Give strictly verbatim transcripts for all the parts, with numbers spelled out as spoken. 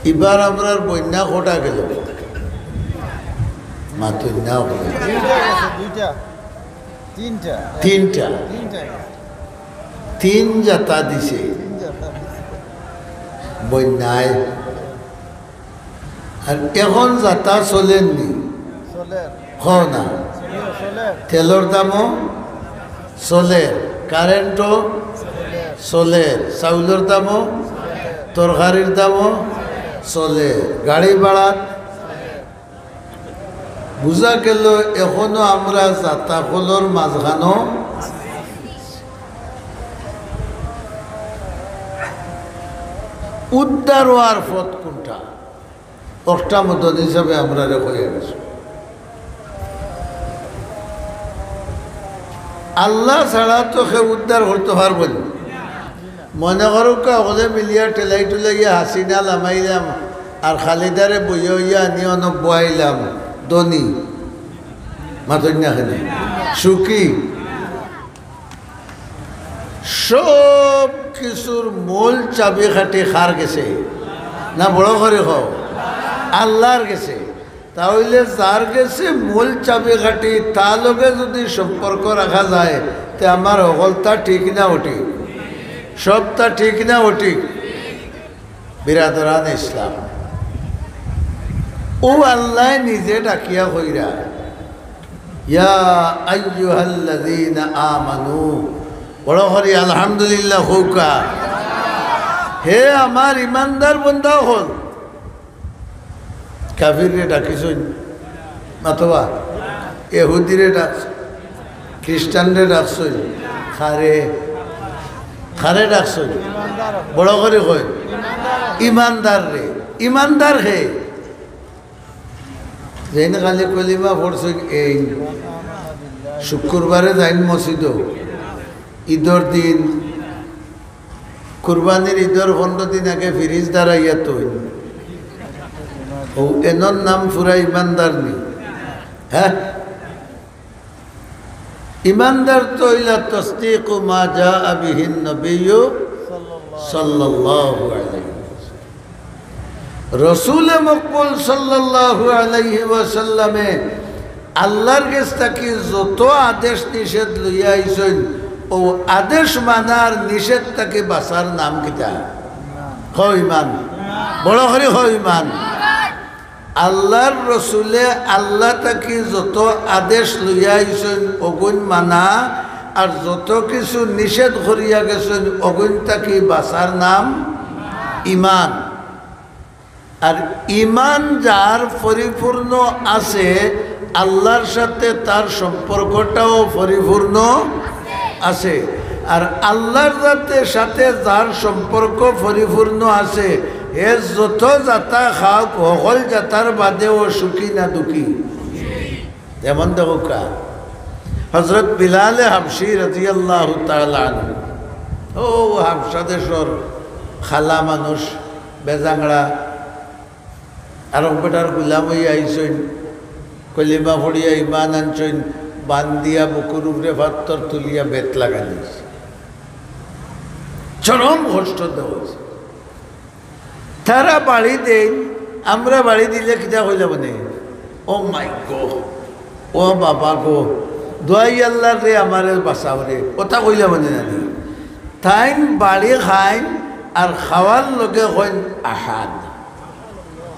ইবার আমরার বন্যা কটা গেল? মাতুন না অকলে। দুইটা গেছে, দুইটা। তিনটা। তিনটা। তিনটা গেছে। তিন জাতা দিছে। তিন জাতা দিছে। বন্যায়। আর এখন জাতা চলের নি? চলের। কও না। চলের। তেলর দামও চলের, কারেন্টও চলের, চাউলর দামও, তরকারির দামও চলের, গাড়ি ভাড়া। বুঝা গেল, এখনো আমরা জাতা কলর মাঝখানো। উদ্ধার হওয়ার পথ কোনটা? অকটা মদন হিসাবে আমরারে কইয়া গেছে। আল্লাহ ছাড়া তো কেউ উদ্ধার করতে পারবো না। মনে করুক্কা, হকলে মিলিয়া ঠেলাই টুলাইয়া হাসিনা লামাইলাম, আর খালেদারে বইয়া অইয়া আনি অনো বওয়াইলাম, ধনী। মাতইন না কেনে? সুখী। সব কিছুর মূল চাবিকাঠি কার গেছে? না, বড় করি কও, আল্লাহর গেছে। তা অইলে যার গেছে মূল চাবিকাঠি, তার লগে যদি সম্পর্ক রাখা যায়, তে আমার হকলতা ঠিক না অঠিক? সবতা ঠিক না অঠিক? বিরাদরান ইসলাম, অউ আল্লায় নিজে ডাকিয়া কইরা, "ইয়া আইয়ুহাল্লাযীনা আমানু।" বড় করি আলহামদুলিল্লাহ কউক্কা। হে আমার ইমানদার বন্দা অকল। কাফিররে ডাকছইন, মাতবা, এহুদিরে ডাকছইন, খ্রিস্টানরে ডাকছইন, কারে, কারে ডাকছইন? বড় করি কইন, ইমানদাররে। ইমানদার কে? যেইন খালি কলিমা পড়ছইন, এইন শুক্রবারে যাইন মসজিদো, ইদর দিন, কুরবানির ইদর পনরো দিন আগে ফিরিজ দাঁড়াইয়া থইন। অউ এনর নাম পুরা ইমানদার নি? হ্যাঁ? ইমানদার তো অইলা তসদিকু মা জাআ বিহিন নবিয়্যু সাল্লাল্লাহু আলাইহি ওয়াসাল্লাম। রসুলে মকবুল সাল্লাল্লাহু আলাইহি ওয়াসাল্লামে আল্লাহর গেছ থাকি যত আদেশ নিষেধ লইয়া আইছইন, অউ আদেশ মানার নিষেধ থাকি বাঁচার নাম কিতা? কও ইমান। বড় করি কও ইমান। আল্লাহর রসুলে আল্লাহ থাকি যত আদেশ লইয়া আইছইন অগুইন মানা, আর যত কিছু নিষেধ করিয়া গেছইন অগুইন থাকি বাঁচার নাম ইমান। আর ইমান যার পরিপূর্ণ আছে, আল্লাহর সাথে তার সম্পর্কটাও পরিপূর্ণ আছে। আর আল্লাহর যাতে সাথে যার সম্পর্ক পরিপূর্ণ আছে, হে যত জাতা খাউক, হকল জাতার বাদেও সুখী না দুঃখী? যেমন দেখউক্কা, হযরত বিলালে হাবশী রাদিয়াল্লাহু তাআলা আনহু, অউ হাবশা দেশর কালা মানুষ, বেজাংড়া, আরক বেটার গুলাম অইয়া আইছইন, কলিমা পড়িয়া ইমান আনছইন, বান্দিয়া বুকুর উপরে পাত্থর তুলিয়া বেত লাগাইলিছে। চরম কষ্ট দেওয়া অইছে। তারা বাড়ি দেইন, আমরা বাড়ি দিলে কিতা কইলা মানে, "Oh my God, ও বাবা গো, দোয়াই আল্লাহ রে, আমারে বাঁচাও রে", অতা কইলা মানে নানি। তাইন বাড়ি খাইন আর খাওয়ার লগে কইন আহাদ।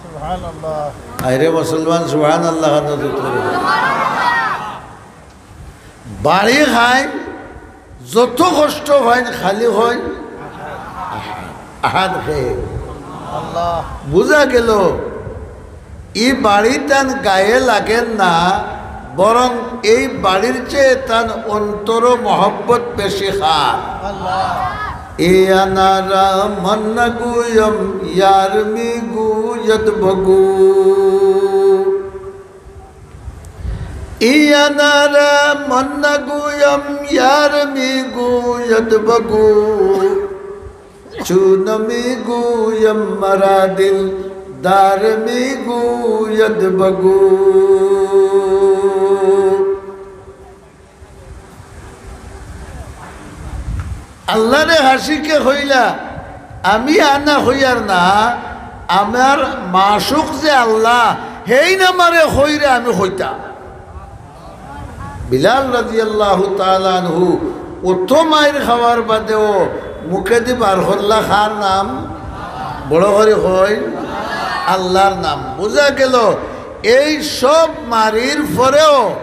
সুবহানাল্লাহ। আরে মুসলমান, সুবহানাল্লাহ খান জোরে করি। বাড়ি খাইন, যত কষ্ট পাইন, খালি কইন আহাদ। আহাদ কে? আল্লাহ। বুঝা গেল, ই বাড়ি তান গায়ে লাগের না, বরং এই বাড়ির চেয়ে তান অন্তরো মহব্বত বেশি কার। আল্লাহ। এ আনারা মন্না গুয়ম ইয়ার মি গুয়ত বগু। ইয়ানারা মন্না গুয়ম ইয়ার মি গুয়ত বগু। চুন মি গুয়ম মারা দিল দার মি গুয়ত বগু। আল্লাহরে হাসিকে কইলা, আমি আনা কইয়ার না, আমার মাশুক যে আল্লাহ, হেইন আমারে কইরে আমি কইতাম। বিলাল রাদিয়াল্লাহু তাআলা আনহু অত মাইর খাওয়ার বাদেও মুখেদি বার করলা কার নাম? বড় করি কইন, আল্লাহর নাম। বুঝা গেল, এই সব মারির পরেও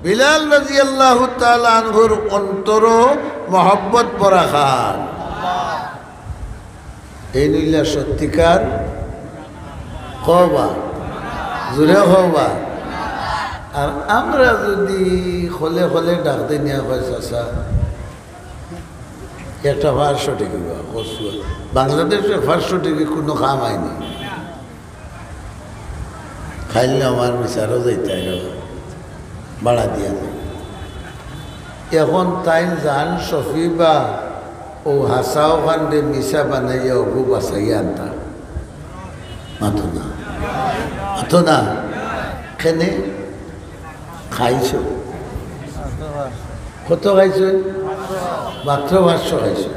বিলাল রাদিয়াল্লাহু তাআলা আনহুর অন্তরো মহব্বত ভরা কার? এইন অইলা সত্যিকার, কওবা, জুরে কওবা। আর আমরা যুদি খলে খলে ডাক দেইন, কই, "চাচা, একটা পাঁচশো টেকা দিবা, কচুয়া।" বাংলাদেশে পাঁচশো টেকা কুনু কাম অয়নি। খাইলে আমার বিচারও যাইতে অইলো, বাড়া দিয়া যাই। এখন তাইন যান শফি বা অউ হাছাও খানরে মিছা বানাইয়া অগু বাঁচাইয়া আনতা। মাতো না, মাতো না। কেনে? খাইছো। কত খাইছো? মাত্র পাঁচশো খাইছো।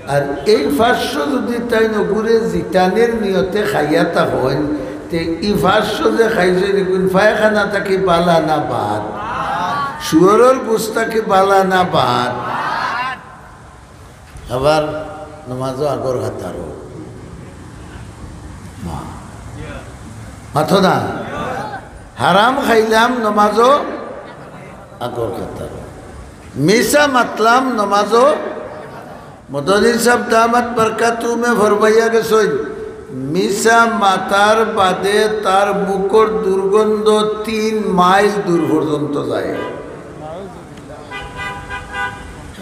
আর এই পাঁচশো যুদি তাইন অগুরে জিতানির নিয়তে খাইয়া থাকইন, তে ই পাঁচশো যে খাইছইন, ইগুন পায়খানা থাকি বালা না বাদ? শুয়োরর গুস থাকি বালা না বাদ? আবার নমাজও আগর কাতারো। মাতো না। হারাম খাইলাম, নমাজও আগর কাতারো। মিছা মাতলাম, নমাজও। মদনী সাব দামাত বারকাতুহুমে ফরমাইয়া গেছইন, মিছা মাতার বাদে তার মুখর দুর্গন্ধ তিন মাইল দূর পর্যন্ত যায়।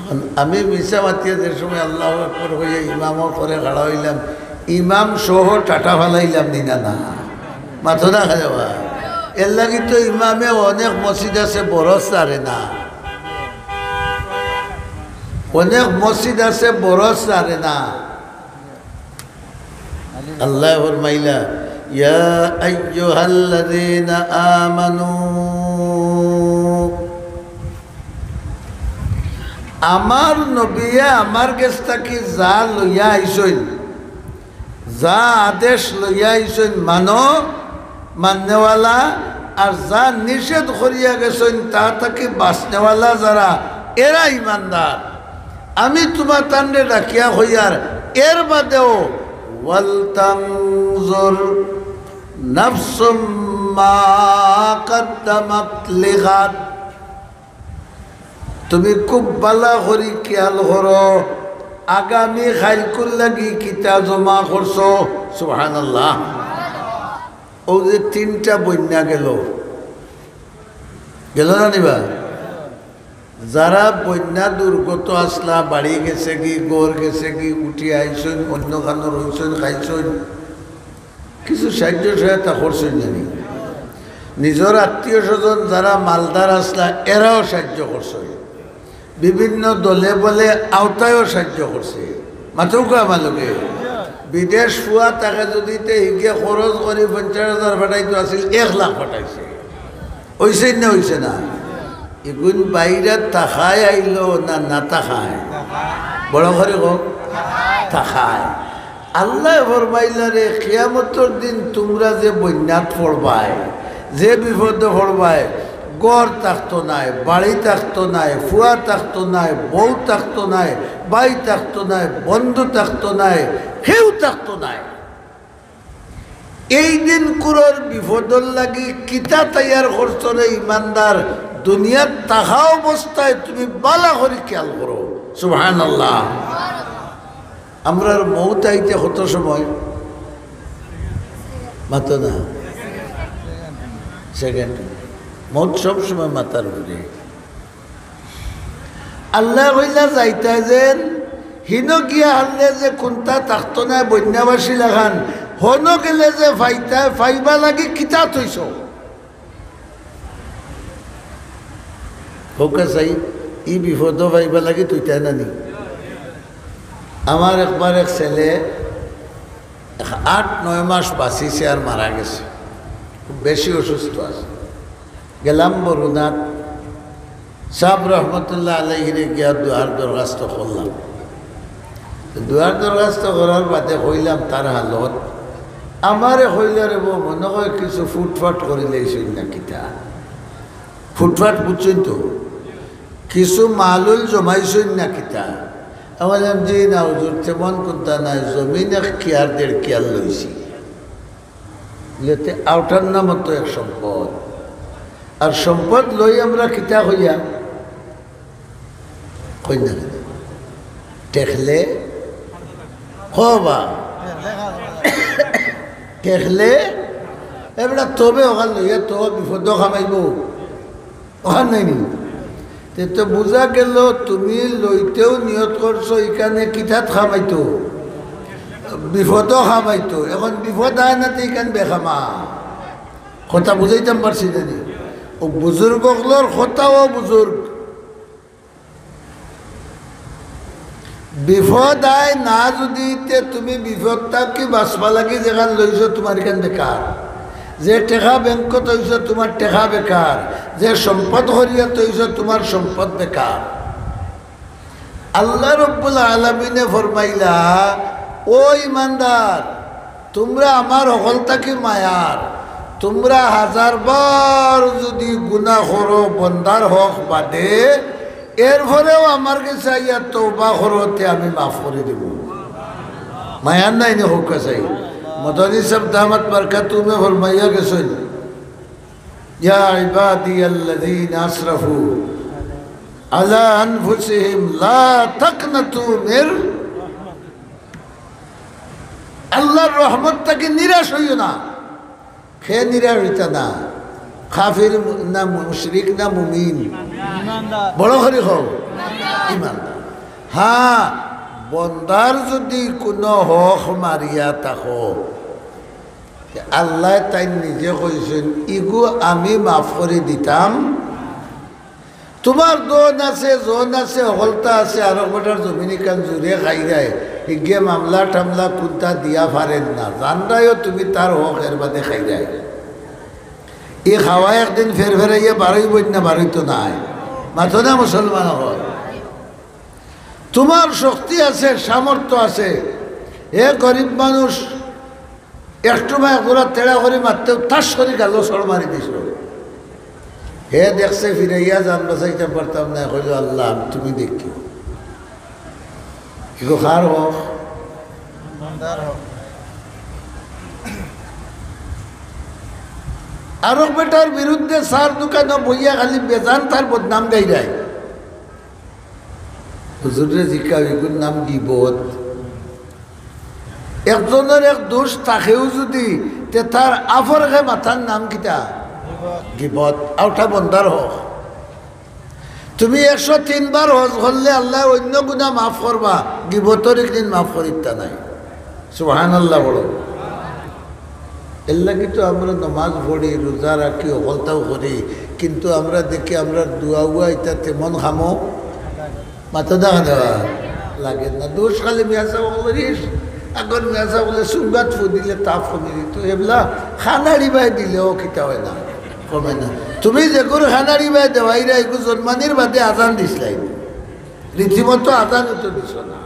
এখন আমি মিছা মাতিয়া যে সময় আল্লাহু আকবার কইয়া ইমামর করে খাড়া অইলাম, ইমাম সহ টাটা ফালাইলাম নি না? না, মাতো না খালি বা। এর লাগি তো ইমামে অনেক মসজিদ আছে বরস ছাড়ে না, অনেক মসজিদ আছে বরস ছাড়ে না। আল্লায় ফরমাইলা, "ইয়া আইয়ুহাল্লাযীনা আমানু", আমার নবিয়ে আমার গেছ থাকি যা লইয়া আইছইন, যা আদেশ লইয়া আইছইন, মানো, মাননেওয়ালা, আর যা নিষেধ করিয়া গেছইন, তা থাকি বাঁচনেওয়ালা যারা, এরা ইমানদার। আমি তুমাতানরে ডাকিয়া কইয়ার, এর বাদেও, "ওয়াল তানজুর নাফসুম মা কাদ্দামাত লিগাদ।" তুমি খুব বালা করি খেয়াল করো, আগামী খাইলকুর লাগি কিতা জমা করছো। সুবহানাল্লাহ। অউ যে তিনটা বন্যা গেল, গেল না নি বা? যারা বন্যা দুর্গত আছলা, বাড়ি গেছেগি, ঘর গেছেগি, উঠি আইছইন, অন্য খানো রইছইন, খাইছইন, কিছু সাহায্য সহায়তা করছইন না নি? নিজর আত্মীয় স্বজন যারা মালদার আছলা, এরাও সাহায্য করছইন। বিভিন্ন দলে বলে আওতায়ও সাহায্য করছে। মাতউক্কা আমার লগে। বিদেশ ফুয়া থাকে যুদি, তে হিগে খরচ করি পঞ্চাশ হাজার পাঠাইতো আছিল, এক লাখ পাঠাইছে। অইছে না, অইছে না? ইগুন বাইরে থাকায় আইলো না, না থাকায়? বড় করি কউক, থাকায়। আল্লায় ফরমাইলা রে, কিয়ামতর দিন তুমরা যে বন্যাত পড়বায়, যে বিপদো পড়বায়, ঘর থাকতো নায়, বাড়ি থাকতো নায়, ফুয়া থাকতো নায়, বউ থাকতো নায়, ভাই থাকতো নায়, বন্ধু থাকতো নায়, কেউ থাকতো নায়। এই দিনকুরর বিপদর লাগি কিতা তৈয়ার করছো রে ইমানদার, দুনিয়াত থাকা অবস্থায় তুমি বালা করি খেয়াল করো। সুবহানাল্লাহ। আমরার মউত আইতে কত সময়? মাতো না। সেকেন্ড। মউত সব সময় মাথার উপরে। আল্লায় কইলা যাইতা যেন, হিনো গিয়া হারলে যে কুন্তা থাকতো নায় বন্যাবাসী লাখান, হনো গেলে যে পাইতা, পাইবা লাগি কিতা থইছো? কউক্কা চাই, ই বিপদো পাইবা লাগি থইতায় না নি? আমার একবার এক ছেলে আট নয় মাস বাঁচিছে আর মারা গেছে, খুব বেশি অসুস্থ আছে। গেলাম বরুণাত, সাব রহমতুল্লাহ আলাইহিরে গিয়া দোয়ার দরখাস্ত করলাম। দোয়ার দরখাস্ত করার বাদে কইলাম তার হালত, আমারে কইলা, "রে বো, মনো কয় কিছু ফুটফাট করিলাইছইন না কিতা?" ফুটফাট বুঝছইন তো? কিছু মালুল জমাইছইন না কিতা? আমি কইলাম, "জি না হুজুর, তেমন কুন্তা নাই, জমিন এক কিয়ার দেড় কিয়ার লইছি।" ইয়েতে আউটার নাম তো এক সম্পদ। আর সম্পদ লই আমরা কিতা কইয়া? কই না কেনে? ঠেকলে? কও বা। ঠেকলে? এ বেটা, তবে অখান লইয়া তো বিপদ খামাইবো। অখান নাই নি? তে তো বুঝা গেল, তুমি লইতেও নিয়ত করছো, ইখানে কিতাত খামাইতো? বিপদও খামাইতো। এখন বিপদ আয় না, তে ইখান বেখামা। কথা বুঝাইতাম পারছি না নি? ও বুজুর্গ অকলর কথাও বুজুর্গ। বিপদ আয় না যদি, তে তুমি বিপদ থাকি বাঁচবা লাগি যেখান লইছো, তুমার ইখান বেকার। যে টেকা ব্যাংকো থইছো, তুমার টেকা বেকার। যে সম্পদ করিয়া থইছো, তুমার সম্পদ বেকার। আল্লাহ রব্বুল আলামিনে ফরমাইলা, "ও ইমানদার, তুমরা আমার হকল থাকি মায়ার, তুমরা হাজার বার যদি গুনাহ করো বন্দার হক বাদে, এরপরেও আমার গেছে আইয়া তওবা করো, তে আমি মাফ করি দিমু।" মায়ার নায় নি? কউক্কা চাই। মদনী সাব দামাত বারকাতুহুমে ফরমাইয়া গেছইন, "ইয়া ইবাদিয়াল্লাযীনা আসরাফু আলা আনফুসিহিম লা তাকনাতু মির।" আল্লাহর রহমত থাকি নিরাশ হইও না। কে নিরাশ হইতা না? কাফির মু-, না মুশরিক না মুমিন? ইমানদার। বড় করি কও। ইমানদার। হ্যাঁ, বন্দার যদি কুনু হক মারিয়া থাকো, আল্লায় তাইন নিজে কইছইন, "ইগু আমি মাফ করি দিতাম।" তুমার ধন আছে, জন আছে, হকলতা আছে, আরক বেটার জমিন ইখান জুরে খাইরায়, হিগে মামলা টামলা কুন্তা দিয়া পারের না, জানরায়ও তুমি তার হক এর বাদে খাইরায়। ই খাওয়া একদিন ফেরফেরাইয়া বারইবো না, বারইতো নায়। মাতো না মুসলমান অকল। তুমার শক্তি আছে, সামর্থ্য আছে, হে গরিব মানুষ, একটু মায় পুরা তেড়া করি মারতেও ঠাস করি গালো চড় মারি দিছো। হে দেখছে ফিরাইয়া জান বাঁচাইতাম পারতাম না, কইলো, "আল্লাহ, তুমি দেখিও।" ইগু কার হক? আরক বেটার বিরুদ্ধে চার দোকানো বইয়া খালি বেজান তার বদনাম গাইরায়। হুজুররে জিকাও, ইগুর নাম গিবত। একজনর এক দোষ থাকেও যদি, তে তার আফরকে মাতার নাম কিতা? গিবত। আউটা বন্দার হক। তুমি একশো তিন বার হজ করলে আল্লায় অইন্য গুনা মাফ করবা, গিবতর একদিন মাফ করিতা নায়। সুবহানাল্লাহ বলো। এর লাগি তো আমরা নমাজ পড়ি, রোজা রাখি, হকলতাও করি, কিন্তু আমরা দেখি আমরার দোয়া উয়া ইতা তেমন কামো মাতো দেখা দেওয়া লাগে না। দোষ খালি মিয়া সাব অকলর ইস, আগর মিয়া সাব অকলে সুঙ্গাত ফু দিলে তাপ কমি দিত, এবলা খানাড়ি বায় দিলেও কিতা অয় না, কমে না। তুমি যেগুর খানাড়ি বায় দেওয়াইরা, এগু জন্মানির বাদে আজান দিছলায়, রীতিমতো আজান তো দিছো না।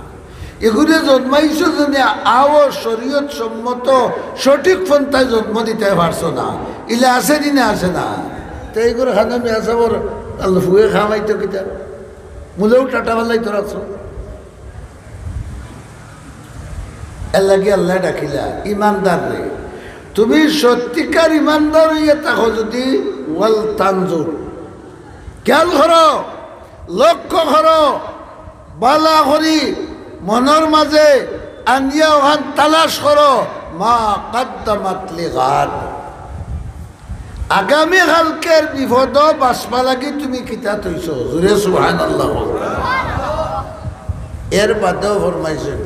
এগুরে জন্মাইছো যেনে আও শরীয়ত সম্মত সঠিক পন্থায় জন্ম দিতায় পারছো না, ইলা আছে নি না আছে না? তে এগুর খানো মিয়া সাবর আল্লাহ ফুয়ে খামাইতো কিতা? মুলেও টাটা বাল্লাই তো রাখছো। এর লাগি আল্লায় ডাকিলা, ইমানদাররে। তুমি সত্যিকার ইমানদার অইয়া থাকো যদি, ওয়াল তানজুর, খেয়াল করো, লক্ষ্য করো, বালা করি মনর মাঝে আনিয়া অখান তালাশ করো, মা কাদ্দামাত লিগাদ। আগামী কালকের বিপদো বাঁচবা লাগি তুমি কিতা থইছো? জুরে সুবহানাল্লাহ। এর বাদেও ফরমাইছে,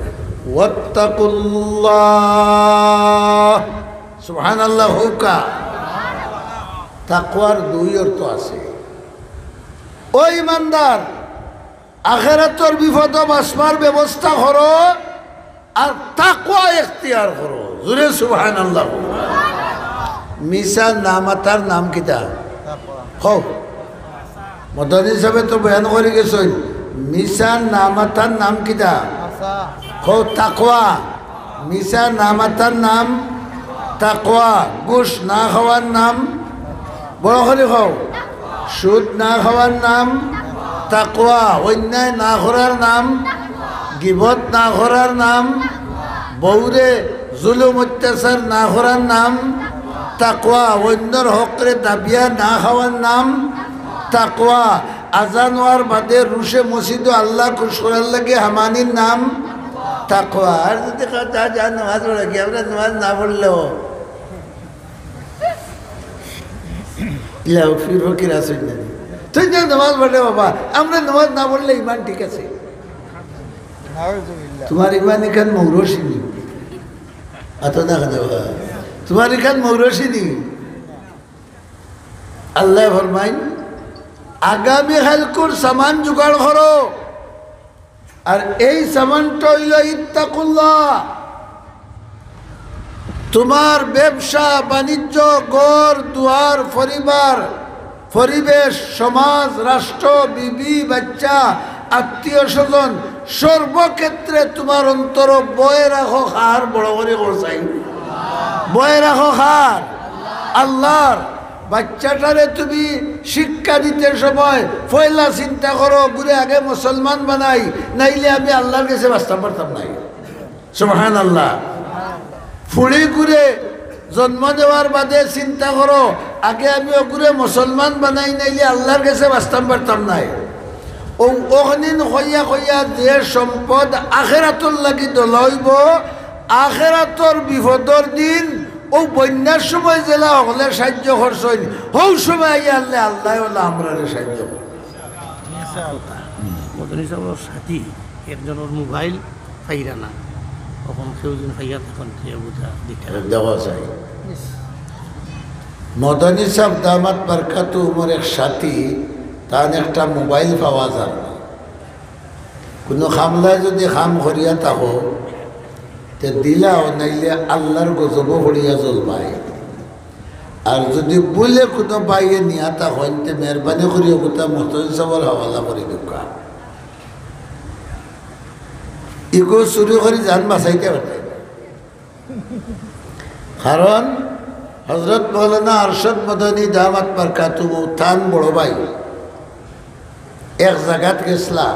"ওয়াত্তাকুল্লাহ।" সুবহানাল্লাহ কউক্কা। তাকওয়ার দুই অর্থ আছে। ও ইমানদার, আখেরাতর বিপদো বাঁচবার ব্যবস্থা করো, আর তাকওয়া এখতিয়ার করো। জুরে সুবহানাল্লাহ। মিছা না মাতার নাম কিতা? কও। মদনী সাবে তো বয়ান করি গেছইন, মিছা না মাতার নাম কিতা? কও, তাকওয়া। মিছা না মাতার নাম তাকওয়া। ঘুষ না খাওয়ার নাম, বড় করি কও। সুদ না খাওয়ার নাম তাকওয়া। অন্যায় না করার নাম, গিবত না করার নাম, বউরে জুলুম অত্যাচার না করার নাম তাকওয়া। অন্যর হকরে দাবিয়া না খাওয়ার নাম তাকওয়া। আজান অওয়ার বাদে রুশে মসজিদো আল্লাহ খুশ করার লাগি হামানির নাম তাকওয়া। আর যদি কেউ তা যা নামাজ পড়ে কি, আমরা নামাজ না পড়লেও ইলা ফির ফকির আছইন না নি? তুই যা নামাজ পড়লে বাবা, আমরা নামাজ না পড়লে ইমান ঠিক আছে। নাউজুবিল্লাহ। তুমার ইমান ইখান মৌরসি নি। আতো না খাদে বাবা। তুমার ইখান মৌরসি নি। আল্লায় ফরমাইন, আগামী কাইলকুর সামান জোগাড় করো। আর এই সামানটা অইলো ইত্তাকুল্লাহ। তুমার ব্যবসা, বাণিজ্য, ঘর, দুয়ার, পরিবার, পরিবেশ, সমাজ, রাষ্ট্র, বিবি, বাচ্চা, আত্মীয় স্বজন, সর্বক্ষেত্রে তুমার অন্তরো ভয় রাখো কার, বড় করি কও চাই। ভয় রাখো কার? আল্লাহর। বাচ্চাটারে তুমি শিক্ষা দিতে সময় পয়লা চিন্তা করো, অগুরে আগে মুসলমান বানাই, নাইলে আমি আল্লাহর গেছে বাঁচতাম পারতাম নায়। সুবহানাল্লাহ। ফুড়িগুরে জন্ম দেওয়ার বাদে চিন্তা করো, আগে আমি অগুরে মুসলমান বানাই, নাইলে আল্লাহর গেছে বাঁচতাম পারতাম নায়। অউ অখনিন কইয়া কইয়া যে সম্পদ আখেরাতর লাগি দলা অইবো, আখেরাতর বিপদর দিন অউ বন্যার সময় যেলা হকলে সাইয্য করছইন, হউ সময় আইয়া আল্লাহ, আল্লায় অলা আমরারে সাইয্য করইন। মদনী সাবর সাথী একজনর মোবাইল পাইরা না, অখন কেউ যদি পাইয়া থাকইন তে বুঝা দিতা। দেখো চাই। মদনী সাব দামাত বারকাতুহুমর এক সাথী, তান একটা মোবাইল পাওয়া যার না। কুনু কামলায় যদি কাম করিয়া থাকো, তে দিলাও, নাইলে আল্লাহর গজবো পড়িয়া জ্বলবায়। আর যদি ভুলে কুনু ভাইয়ে নিয়া থাকইন, তে মেহরবানি করি অগুতা মদনী সাবর হাওয়ালা করি দেউক্কা। ইগু চুরি করি জান বাঁচাইতা পারতা। কারণ হযরত মাওলানা আরশাদ মদনী দামাত বারকাতুহুমু তান বড় ভাই এক জাগাত গেছলা,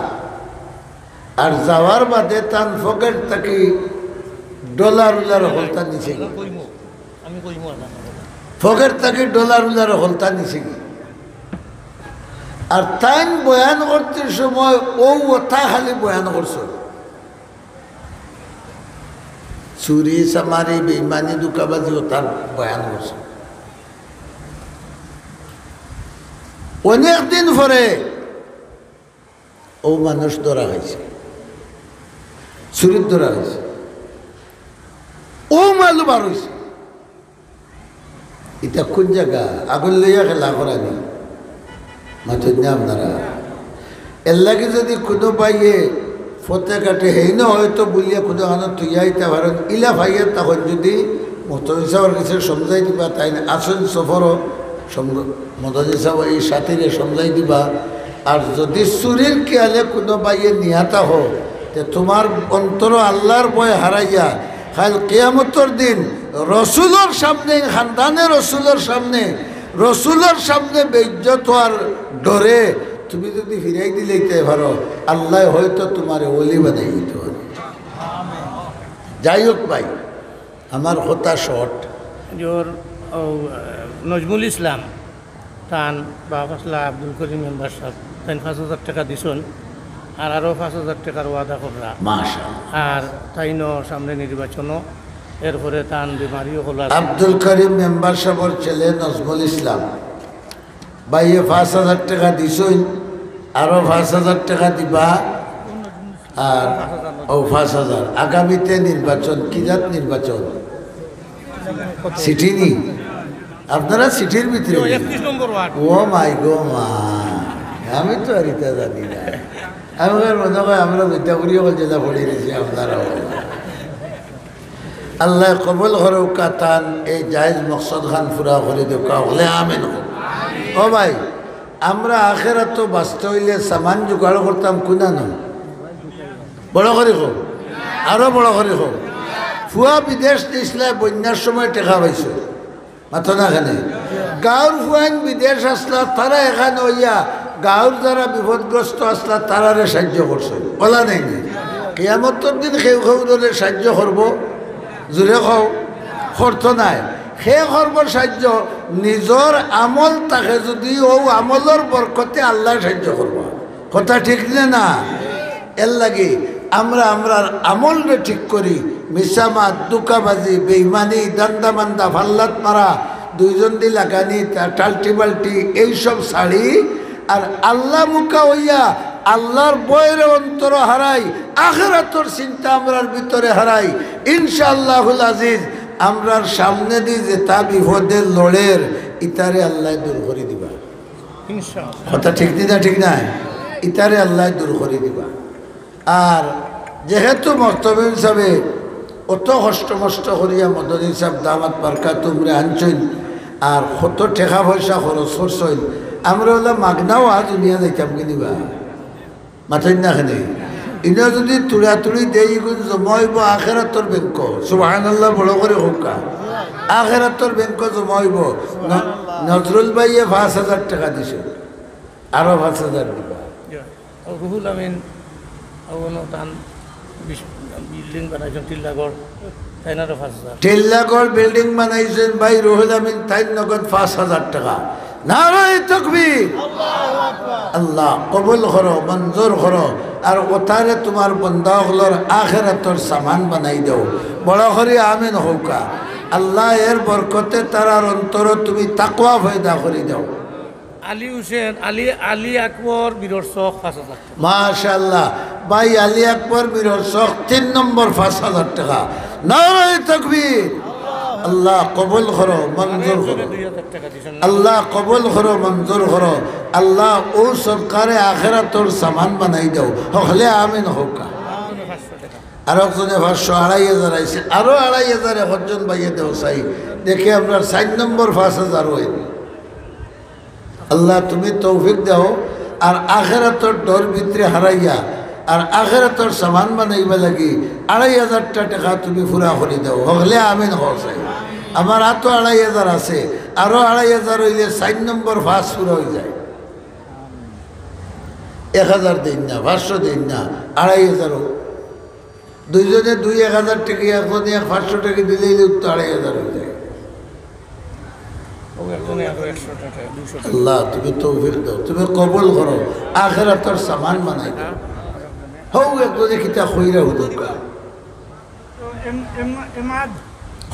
আর যাওয়ার বাদে তান পকেট থাকি ডলার উলার হকলতা নিছে গি। পকেট থাকি ডলার উলার হকলতা নিছে গি। আর তাইন বয়ান করতে সময় অউ অতা খালি বয়ান করছইন। চুরি, চামারি, বেইমানি, ধুকাবাজি অতার বয়ান করছইন। অনেক দিন পরে অউ মানুষ ধরা খাইছে, চুরিত ধরা খাইছে, অউ মালও বার অইছে। ইটা কুন জাগা? আগুন লইয়া খেলা করানি? মাতইন না আপনারা? এরলাগি যদি কুনু ভাইয়ে পথে ঘাটে হেইন হয়তো বুলিয়া কুনু খানো থইয়া আইতা পারইন, ইলা পাইয়া থাকইন যদি মদনী সাবর গেছে সমঝাই দিবা, তাইন আছইন সফরো, সম-, মদনী সাব ই সাথীরে সমঝাই দিবা। আর যদি চুরির খেয়ালে কুনু ভাইয়ে নিয়া থাকো, তে তুমার অন্তরো আল্লাহর ভয় হারাইয়া কাইল কিয়ামতর দিন রসুলর সামনে, খান্দানে রসুলর সামনে, রসুলর সামনে বেইজ্জত অওয়ার ডরে তুমি যদি ফিরাই দিলাইতে পারো, আল্লায় হয়তো তুমারে ওলি বানাই দিতে পারে। যাই হোক ভাই, আমার কথা short। জোর, ও, আহ, নজমুল ইসলাম, তান বাপ আছলা আব্দুল করিম মেম্বার সাব, তাইন পাঁচ হাজার টেকা দিছইন, আর আরো পাঁচ হাজার টেকার ওয়াদা কররা। মাশাআল্লাহ। আর তাইনও সামনে নির্বাচনও, এরপরে তান বেমারিও হলো আছে। আব্দুল করিম মেম্বার সাবর ছেলে নজমুল ইসলাম, ভাইয়ে পাঁচ হাজার টেকা দিছইন, আরো পাঁচ হাজার টেকা দিবা, আর অউ পাঁচ হাজার। আগামীতে নির্বাচন, কি জাত নির্বাচন? সিটি নি? আপনারা সিটির ভিতরে নি? একত্রিশ নম্বর ওয়ার্ড। ও মাই গো মা, আমি তো আর ইতা জানি না। আমি আর মনে হয় আমরা দুইটা করিও যেটা পড়ে গেছি আপনারা। আল্লায় কবুল করউক্কা, তান এই জায়েজ মকসদ খান পুরা করি দেউক্কা, হকলে আমিন কও। ও ভাই, আমরা আখেরাতো বাঁচতে অইলে সামান জোগাড় করতাম কুনানো? বড় করি কও, আরো বড় করি কও। ফুয়া বিদেশ নিছলা, বন্যার সময় টেকা পাইছো, মাতো না কেনে? গাঁওর ফুয়াইন বিদেশ আছলা, তারা এখান অইয়া গাঁওর যারা বিপদগ্রস্ত আছলা, তারারে সাহায্য করছো, অলা নায়নি? কিয়ামতর দিন কেউ কেউরে সাহায্য করবো? জোরে কও, করতো নায়। কে করবো সাহায্য? নিজর আমল থাকে যুদি, অউ আমলর বরকতে আল্লায় সাহায্য করবা। কথা ঠিক নি না? এরলাগি আমরা আমরার আমলরে ঠিক করি, মিছা মাত, ধুকাবাজি, বেইমানি, ধান্দা-মান্দা, ফাল্লাত মারা, দুইজন দি লাগানি, টা-, টাল্টি-বাল্টি, এইসব ছাড়ি, আর আল্লামুখা অইয়া আল্লার ভয়রে অন্তরো হারাই, আখেরাতর চিন্তা আমরার ভিতরে হারাই, ইনশাআল্লাহুল আজিজ, আমরার সামনেদি যেতা বিপদে লড়ের, ইতারে আল্লায় দূর করি দিবা। ইনশাআল্লাহ। কথা ঠিক নি না, ঠিক নায়? ইতারে আল্লায় দূর করি দিবা। আর যেহেতু মহতমিম সাবে অত কষ্ট মষ্ট করিয়া মদনী সাব দামাত বারকাতুহুমরে আনছইন, আর কত টেকা পয়সা খরচ করছইন, আমরা অলা মাগনা ওয়াজ হুনিয়া যাইতাম গি নি বা? মাতইন না কেনে? ইনো যুদি তুড়াতুড়ি দেই, ইগুন জমা অইবো আখেরাতর ব্যাংকো। সুবহানাল্লাহ, বড় করি কউক্কা। আখেরাতর ব্যাংকো জমা অইবো। ন-, নজরুল ভাইয়ে পাঁচ হাজার টেকা দিছে, আরো পাঁচ হাজার দিবা। আর রুহুল আমিন, অউ অনো তান বিশ-, বিল্ডিং বানাইছইন টিল্লাগড়, তাইন আরো পাঁচ হাজার। টিল্লাগড় বিল্ডিং বানাইছইন ভাই রুহুল আমিন, তাইন নগদ পাঁচ হাজার টেকা। নারায়ে তাকবীর। আল্লাহ কবুল করো, মঞ্জুর করো। আর অতারে তুমার বন্দা অকলর আখেরাতর সামান বানাই দেও। বড় করি আমিন কউক্কা। আল্লাহ এর বরকতে তারার অন্তরো তুমি তাকওয়া পয়দা করি দেও। আলী হুসেন, আলী, আলী আকবর মিরর চক পাঁচ হাজার টেকা। মাশাআল্লাহ। ভাই আলী আকবর মিরর চক তিন নম্বর পাঁচ হাজার টেকা। নারায়ে তাকবীর। আল্লাহ কবুল করো, মঞ্জুর করো। দুই হাজার টেকা দিছইন না? আল্লাহ কবুল করো, মঞ্জুর করো। আল্লাহ অউ সদকারে আখেরাতর সামান বানাই দেও। হকলে আমিন কউক্কা। পাঁচশো টেকা। আরো একজনে পাঁচশো, আড়াই হাজার আইছে, আরো আড়াই হাজার একজন ভাইয়ে দেও চাই। দেখি আমরার চাইর নম্বর পাঁচ হাজার অইল। আল্লাহ, তুমি তৌফিক দেও, আর আখেরাতর ডর ভিতরে হারাইয়া, আর আখেরাতর সামান বানাইবার লাগি আড়াই হাজারটা টেকা তুমি পুরা করি দেও। হকলে আমিন কও চাই। আমার আতো আড়াই হাজার আছে, আরো আড়াই হাজার অইলে চাইর নম্বর পাঁচ পুরা অই যায়। এক হাজার দেইন না, পাঁচশো দেইন না, আড়াই হাজার অউক। দুইজনে দুই এক হাজার টেকা, একজনে এক পাঁচশো টেকা দিলেই তো আড়াই হাজার অই যায়। অউ একজনে আরো একশো টেকা, দুইশো টেকা। আল্লাহ, তুমি তৌফিক দেও, তুমি কবুল করো, আখেরাতর সামান বানাই দেও। হউ একজনে কিতা কইরা হুদুকা।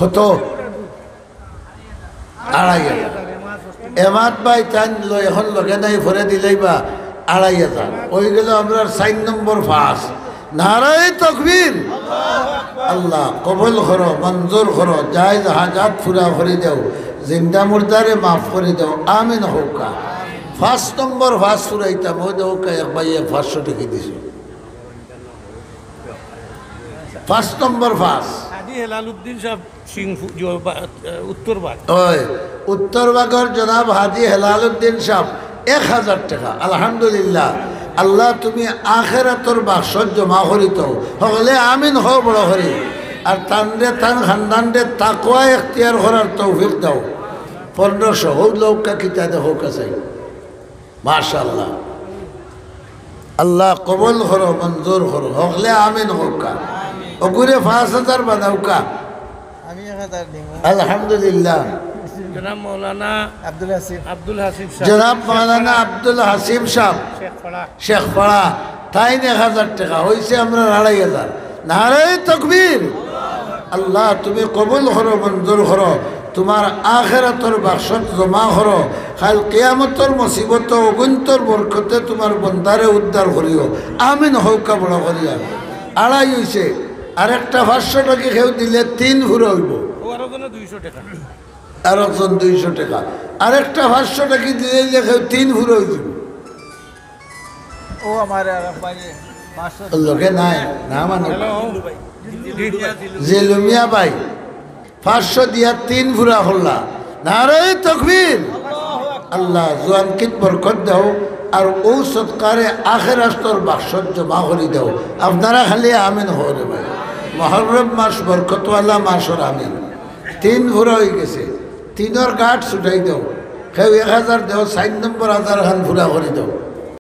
কত? আড়াই হাজার। এমাদ ভাই তাইন ল-, এখন লগে নাই, পরে দিলাইবা আড়াই হাজার। অই গেল আমরার চাইর নম্বর পাঁচ। নারায়ে তাকবীর। আল্লাহ কবুল করো, মঞ্জুর করো, জায়েজ হাজাত পুরা করি দেও, জিন্দা মুর্দারে মাফ করি দেও, আমিন কউক্কা। পাঁচ নম্বর পাঁচ পুরাইতাম, অউ দেখউক্কা এক ভাইয়ে পাঁচশো টেকা দিছে। পাঁচ নম্বর পাঁচ। হাজী হেলালুদ্দিন সাব সিংফু-, জ-, বা-, আহ, উত্তর বাগ। অয়, উত্তর বাগর জনাব হাজী হেলালুদ্দিন সাব, এক হাজার টেকা। আলহামদুলিল্লাহ। আল্লাহ, তুমি আখেরাতর বাক্সত জমা করি দেও। হকলে আমিন কও বড় করি। আর তানরে, তান খান্দানরে তাকওয়া এখতিয়ার করার তৌফিক দেও। পনেরোশো, অউ দেখউক্কা কিতা দেখউক্কা চাই। মাশাআল্লাহ। আল্লাহ কবুল করো, মঞ্জুর করো। হকলে আমিন কউক্কা। অগুরে পাঁচ হাজার বানাউক্কা। আমি এক হাজার দিমু। আলহামদুলিল্লাহ। জনাব মাওলানা আব্দুল হাসিব। আব্দুল হাসিব সাব। জনাব মাওলানা আব্দুল হাসিব সাব। শেখপাড়া। শেখপাড়া। তাইন এক হাজার টেকা। অইছে আমরার আড়াই হাজার। নারায়ে তাকবীর। আল্লাহ, তুমি কবুল করো, মঞ্জুর করো। তুমার আখেরাতর বাক্সত জমা করো। কাইল কিয়ামতর মুসিবত অগুইন্তর বরকতে তুমার বন্দারে উদ্ধার করিও। আমিন কউক্কা বড় করিয়া। আড়াই অইছে। আরেকটা পাঁচশো টেকা কেউ দিলে তিন পুরা অইবো। অউ আরো জনে দুইশো টেকা। আরো জন দুইশো টেকা। আরেকটা পাঁচশো টেকা দিলে কেউ তিন পুরা অইযিবো। অউ আমার আরক ভাইয়ে পাঁচশো। লগে নাই, না মানে। হ্যালো। জিলু মিয়া ভাই, পাঁচশো দিয়া তিন পুরা করলা। নারায়ে তাকবীর। আল্লাহ, জুয়ানকিত বরকত দেও, আর অউ সদকারে আখেরাতর বাক্সত জমা করি দেও। আপনারা খালি আমিন কও রে ভাই। মহররম মাস বরকতওয়ালা মাসর আমিন। তিন ফুরা অইগেছে, তিনর গাট ছুটাই দেও। কেউ এক হাজার দেও, চাইর নম্বর হাজার খান ফুরা করি দেও।